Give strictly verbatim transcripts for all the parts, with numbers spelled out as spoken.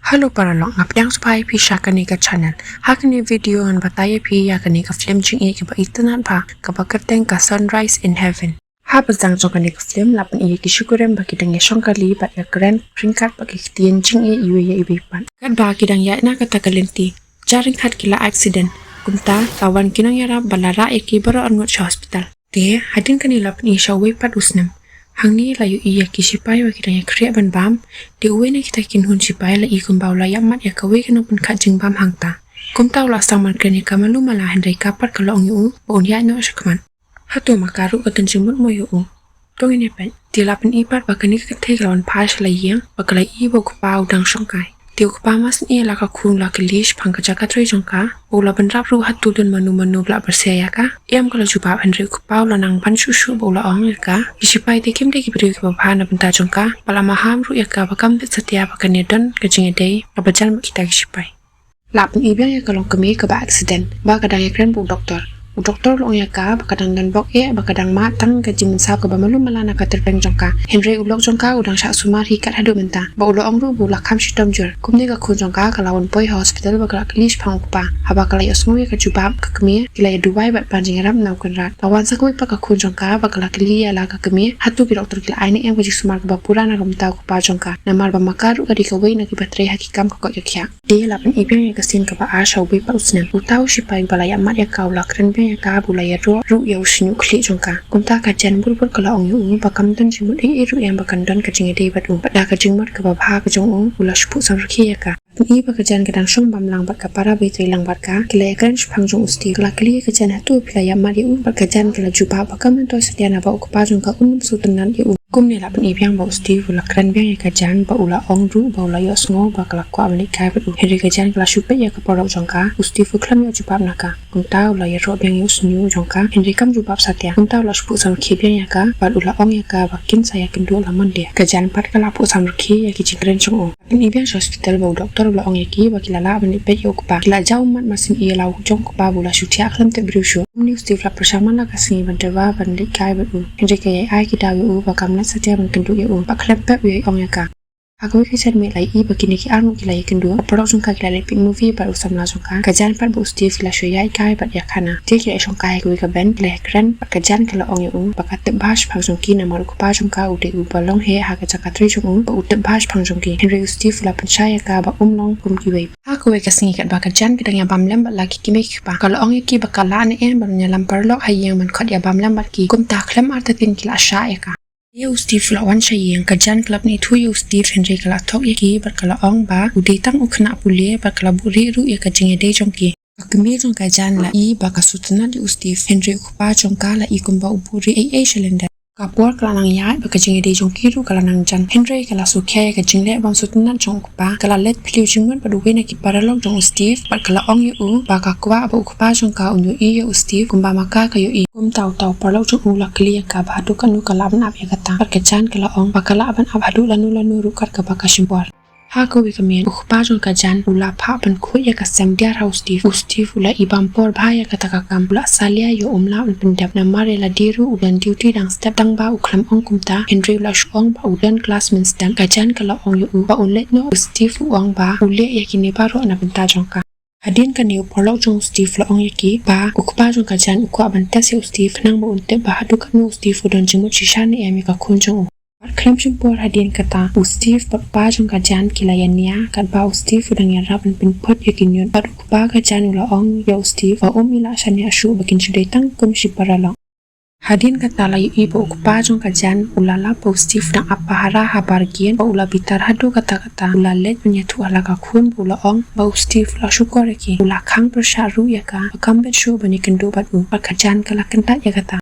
Hello paralok, nga pdiang sngewbha ïa phi sha kane ka channel. Ha kane video ngan batai ïa phi ïa kane ka film jingïeit kaba itynnad bha kaba kyrteng ka Sunrise in Heaven. Ha ba zang jong kane ka film la pyni ïa ki shikurim ba ki dang ïa shong kali bad ïa kren ryngkat bad ki ktien jingïeit iwei ïa iwei pat. Katba ki dang ïaid na kata ka lynti, jar ryngkat ki la accident. Kumta la wan ki nongïarap ba la rah ïa ki baroh arngut sha hospital. Te hadien kane la pyni sha uwei pat u snem. Hangne la ïohi ïa ki shipai ba ki dang ïa khriah ban bam. Te uwei na kita ki kynhun shipai la i kumba u la ïap mat ïa kawei ka nongpynkhat jingbam hangta. Kumta u la sdang ban kren ïa ka malu mala hynrei ka pat ka la ong ïa u ba un ïaid noh shakhmat. Hato ma ka ruh ka don jingmut mo ïa u? To ngin ïa peit. Te la pyni pat ba kane ka kynthei ka la wan phai sha la ïing ba ka la i ba u kpa u dang shong kai. Te u kpa mar syn ei la ka khun u la kylli shaphang ka jaka trei jong ka, u la bynrap ruh hato don mano mano ba la byrsieh ïa ka. Em, ka la jubab hynrei u kpa u la nang ban shuh shuh ba u la ong ïa ka, ki shipai te kim dei ki briew kiba bha na bynta jong ka, ba la maham ruh ïa ka ba kam bit satia ba kane don ka jingïadei kaba jan bad kita ki shipai. La pyni biang ïa ka longkmie kaba accident ba ka dang ïa kren bad u doktor. U doktor u la ong ïa ka ba ka dang don bok eh, ba ka dang mad tang ka jingmynsaw kaba malu mala na ka tyrpeng jong ka. Hynrei u lok jong ka u dang shah sumar hi kat haduh mynta, ba u la ong ruh ba u la kham shitom jur. Kumne ka khun jong ka ka la wan poi ha hospital ba ka la kylli shaphang u kpa. Haba ka la ïohsngew ïa ka jubab ka kmie, ki la ïa duwai bad pan jingïarap na u Kynrad. La wan sa kawei pat ka khun jong ka ba ka la kylli ïa la ka kmie hato ki doktor ki la ai ne em ka jingsumar kaba pura na ka bynta u kpa jong ka, namar ba ma ka ruh ka dei kawei na kiba trei ha ki kam ka koit ka khiah. Te la pyni biang ïa ka sien kaba ar sha uwei pat u snem. Uta u shipai ba la ïap mat ïa ka u la kren biang ïa ka ba u la ïaroh ruh ïa u shñiuh khlieh jong ka. Kumta ka Jan bur bur ka la ong ïa u ba kam don jingmut ei ei ruh ïa ba kan don ka jingïadei bad u. Bad da ka jingmut kaba bha ka jong u, u la shu phuh samrkhie ïa ka. Pyni ba ka Jan ka dang shong bam lang bad ka para ba trei lang bad ka, ki la ïa kren shaphang jong u Steve. Ka la kylli ïa ka Jan hato phi la ïap mat ïa u, bad ka Jan ka la jubab ba kam myntoi satia naba u kpa jong ka un ym sngewtynnat ïa u. Kumne la pyni biang ba u Steve u la kren biang ïa ka Jan ba u la ong ruh ba u la ïohsngew ba ka la kwah ban leit kai bad u. Hynrei ka Jan ka la shu peit ïa ka paralok jong ka. U Steve u khlem ïoh jubab na ka. Kumta u la ïaroh biang ïa u shñiuh jong ka, hynrei kam jubab satia. Kumta u la shu phuh samrkhie biang ïa ka bad u la ong ïa ka ba kin sa ïakynduh la mon de. Ka Jan pat ka la phuh samrkhie ïa ki jingkren jong u. Pyni biang sha hospital ba u doktor u la ong ïa ki ba ki la lah ban leit peit ïa u kpa. Ki la jaw ummat mar syn ei ïa la u jong u kpa ba u la shu thiah khlem tip briew shuh. Kumne u Steve la pyrshang man la ka sngi ban tyrwa ban leit kai bad u. Hynrei ka ïai ai ki daw ïa u ba kam lah satia ban kynduh ïa u. Ba khlem pep u ïai ong ïa ka. Ha kawei ka janmiet la ïohi ba kine ki arngut ki la ïakynduh. Paralok jong ka ki la leit peit movie bad u samla jong ka. Ka Jan pat bad u Steve ki la shu ïaid kai bad ïakhana. Te ki la ïashong kai ha kawei ka bench, ki la ïakren bad ka Jan ka la ong ïa u ba ka tip bha shaphang jong ki namar u kpa jong ka u dei uba long heh ha ka jaka trei jong u, ba u tip bha shaphang jong ki. Hynrei u Steve u la pynshai ïa ka ba um long kum kiwei. Ha kawei ka sngi katba ka Jan ka dang ïabam lem bad la ki kmie ki kpa, ka la ong ïa ki ba ka lah ne em ban ïalam paralok ha ïing ban khot ïabam lem bad ki. Kumta khlem artatien ki la shah ïa ka. Ïa u Steve u la wan sha ïing, ka Jan ka la pynithuh ïa u Steve hynrei ka la thok ïa ki bad ka la ong ba u dei tang u khynnah pule bad ka la buhrieh ruh ïa ka jingïadei jong ki. Ka kmie jong ka Jan la i ba ka sngewtynnat ïa u Steve hynrei u kpa jong ka la i kumba u buhrieh ei ei sha lyndet. Ka por ka la nang ïaid bad ka jingïadei jong ki ruh ka la nang jan hynrei ka la sngewkhia ïa ka jingleh bym sngewtynnat jong u kpa. Ka la leit phylliew jingmut bad uwei na ki paralok jong u Steve bad ka la ong ïa u ba ka kwah ba u kpa jong ka un ïohi ïa u Steve kumba ma ka ka ïohi. Kumta uta u paralok jong u la kylli ïa ka ba haduh katno ka lah ban ap ïa kata bad ka Jan ka la ong ba ka lah ban ap haduh lano lano ruh kat kaba ka shim por. Ha kawei ka miet u kpa jong ka Jan u la phah ban khuid ïa ka sem diar ha u Steve. U Steve u la i bam por bha ïa kata ka kam, u la salia ïoh um lah ban pyndep namar ïa lade ruh u don duty dang step tang ba u khlem ong kumta hynrei u la shu ong ba u don klas mynstep. Ka Jan ka la ong ïa u ba un leit noh, u Steve u ong ba u leh ïa kine baroh na bynta jong ka. Hadien kane u paralok jong u Steve u la ong ïa ki ba u kpa jong ka Jan u kwah ban test ïa u Steve khnang ba un tip ba haduh katno u Steve u don jingmut shisha ne em ïa ka khun jong u. Bad khlem shim por hadien kata u Steve bad u kpa jong ka Jan ki la ïania katba u Steve u dang ïarap ban pynphut ïa ki ñiut bad u kpa ka Jan u la ong ïa u Steve ba um i lah shaniah shuh ba kin shu dei tang kum shi paralok. Hadien kata la ïohi ba u kpa jong ka Jan u la lap ba u Steve u dang ap pahara ha bar gate bad u la bitar haduh katta katta. U la leit ban ïathuh ha la ka khun bad u la ong ba u Steve u la shukor ïa ki, u la khang pyrshah ruh ïa ka ba kam bit shuh ban ïakynduh bad u. Bad ka Jan ka la kyntait ïa kata.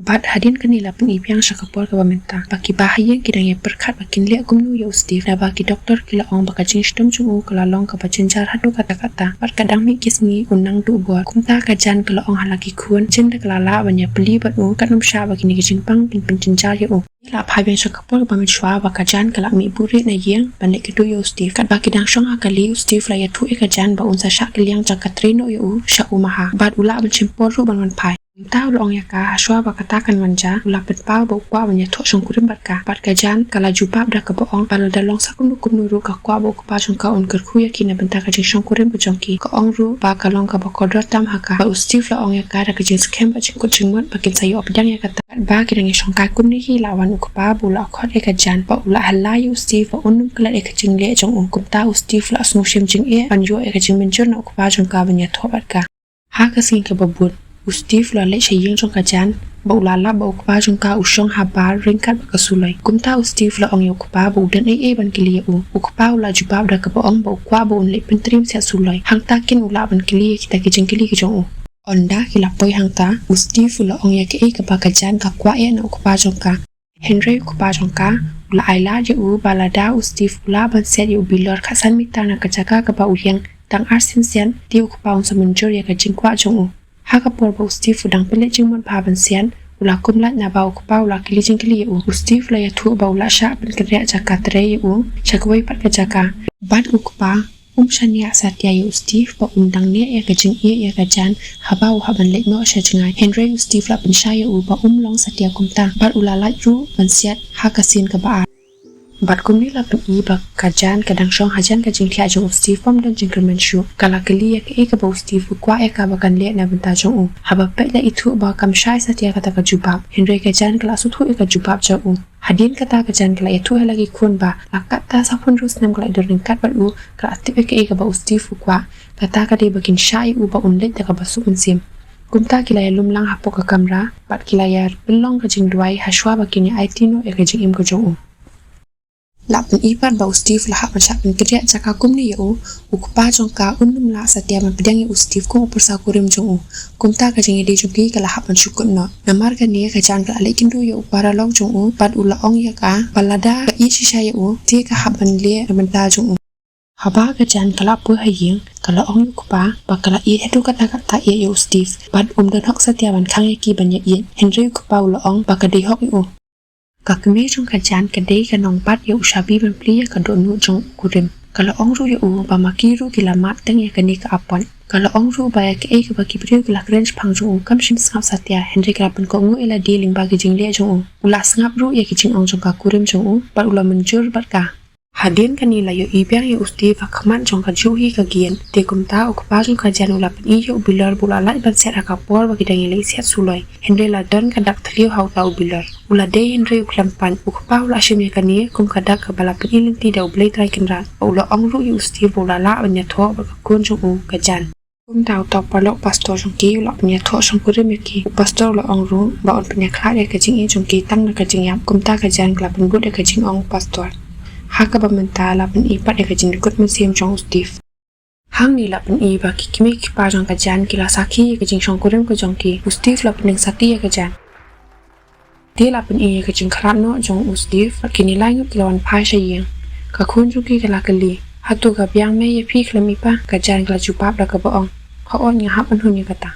Bad hadien kane la pyni biang sha ka por kaba mynta ba ki bahaïing ki dang ïapyrkhat ba kin leh kumno ïa u Steve, naba ki doktor ki la ong ba ka jingshitom jong u ka la long kaba jynjar haduh katta katta bad ka dang mih ki sngi un nang duh bor. Kumta ka Jan ka la ong ha la ki khun, jin da ka la lah ban ïapyni bad u, kan ym shah ba kine ki jingpang kin pynjynjar ïa u. La phai biang sha ka por kaba mynshuwa ba ka Jan ka la mih buhrieh na ïing ban leit kynduh ïa u Steve. Katba ki dang shong ha kali u Steve u la ïathuh ïa ka Jan ba un sa shah kylliang jaka trei noh ïa u sha u Maha bad u lah ban shim por ruh ban wan phai. Kumta u la ong ïa ka, hashwa ba kata kan wan jia, u la pynpaw ba u kwah ban ïathoh shongkurim bad ka. Bad ka Jan ka la jubab da kaba ong ba lada long sa kumno kumno ruh ka kwah ba u kpa jong ka un kyrkhu ïa ki na bynta ka jingshongkurim ka jong ki. Ka ong ruh ba ka long kaba kordor tam ha ka. Bad u Steve la ong ïa ka da ka jingskhem bad jingkut jingmut ba kin sa ïoh pdiang ïa kata. Bad ba ki dang ïashongkai kumne hi la wan u kpa ba u la khot ïa ka Jan bad u la hala ïa u Steve ba un ym klet ïa ka jingleh jong u. Kumta u Steve la sngewsih jingeh ban ïoh ïa ka jingmynjur na u kpa jong ka ban ïathoh bad ka. Ha ka sngi kaba bud, u Steve u la leit sha ïing jong ka Jan bad u la lap ba u kpa jong ka u shong ha bar ryngkat bad ka suloi. Kumta u Steve u la ong ïa u kpa ba u don ei ei ban kylli ïa u. U kpa u la jubab da kaba ong ba u kwah ba un leit pyntriem sha suloi. Hangta kin u lah ban kylli ïa kita ki jingkylli ki jong u. Ynda ki la poi hangta, u Steve u la ong ïa kaei kaba ka Jan ka kwah ïa na u kpa jong ka. Hynrei u kpa jong ka u la ai lad ïa u ba lada u Steve u lah ban siat ïa u bilor khatsan mitar na ka jaka kaba u ïeng tang arsien siat, te u kpa un sa mynjur ïa ka jingkwah jong u. Ha ka por ba u Steve u dang pynleit jingmut bha ban siat, u la kum lait naba u kpa u la kylli jingkylli ïa u. U Steve u la ïathuh ba u la shah pynkynriah jaka trei ïa u sha kawei pat ka jaka. Bad u kpa um shaniah satia ïa u Steve ba um dang neh ïa ka jingïeit ïa ka Jan haba u hap ban leit noh sha jngai. Hynrei u Steve la pynshai ïa u ba um long satia kumta bad u la lait ruh ban siat ha ka sien kaba ar. Bad kumne la pyni ba ka Jan ka dang shong hajan ka jingthiah jong u Steve bym don jingkyrmen shuh. Ka la kylli ïa kaei kaba u Steve u kwah ïa ka ba kan leh na bynta jong u. Haba peit la ithuh ba kam shai satia kata ka jubab. Hynrei ka Jan ka la sngewthuh ïa ka jubab jong u. Hadien kata ka Jan ka la ïathuh ha la ki khun ba la katta sa phew snem ka la dur ryngkat bad u, ka la tip ïa kaei kaba u Steve u kwah. Kata ka dei ba kin shah ïa u ba un leit da kaba suk mynsiem. Kumta ki la ïalum lang hapoh ka kamra bad ki la ïapynlong ka jingduwai hashwa ba kin ïa aiti noh ïa ka jingim ka jong u. La pyni pat ba u Steve la hap ban shah pynkynriah jaka kumne ïa u, u kpa jong ka un ym lah satia ban pdiang ïa u Steve kum u pyrsa kurim jong u. Kumta ka jingïadei jong ki ka la hap ban shu kut noh. Namar kane ka Jan ka la leit kynduh ïa u paralok jong u bad u la ong ïa ka ba lada ka ïeit shisha ïa u te ka hap ban leh na bynta jong u. Haba ka Jan ka la poi ha ïing ka la ong ïa u kpa ba ka la ïeit haduh katta katta ïa u Steve bad um don hok satia ban khang ïa ki ban ïa ïeit. Hynrei u kpa u la ong ba ka dei hok ïa u. Ka kmie jong ka Jan ka dei ka nongbat ïa u shabi ban plie ïa ka dohnud jong u kurim. Ka la ong ruh ïa u ba ma ki ruh ki la mad teng ïa kane ka apot. Ka la ong ruh ba ïa kaei kaba ki briew ki la kren shaphang jong u kam shym sngap satia, hynrei ka la pynkohnguh ïa lade lyngba ki jingleh jong u. U la sngap ruh ïa ki jingong jong ka kurim jong u bad u la mynjur bad ka. Hadien kane la ïohi biang ïa u Steve ha khmat jong ka juh hi ka gate. Te kumta u kpa jong ka Jan u la pyni ïa u bilor ba u la lait ban siat ha ka por ba ki dang ïaleit siat suloi. Hynrei la don ka dak thliew ha uta u bilor. U la dei hynrei u khlem pait. U kpa u la shim ïa kane kum ka dak kaba la pyni lynti da U Blei Trai Kynrad. Bad u la ong ruh ïa u Steve ba u la lah ban ïathoh bad ka khun jong u ka Jan. Kumta uta u paralok pastor jong ki u la pynïathoh shongkurim ïa ki. U pastor u la ong ruh ba un pynïakhlad ïa ka jingïeit jong ki tang da ka jingïap. Kumta ka Jan ka la pynbud ïa ka jingong u pastor. Ha kaba mynta la pyni pat ïa ka jingdukut mynsiem jong u Steve. Hangne la pyni ba ki kmie ki kpa jong ka Jan ki la sakhi ïa ka jingshongkurim ka jong ki. U Steve la pynïeng sakhi ïa ka Jan. Te la pyni ïa ka jingkhlad noh jong u Steve bad kine lai ngut ki la wan phai sha ïing. Ka khun jong ki ka la kylli, hato ka biang me ïa phi khlem i pa? Ka Jan ka la jubab da kaba ong, hooid, nga hap ban hun ïa kata.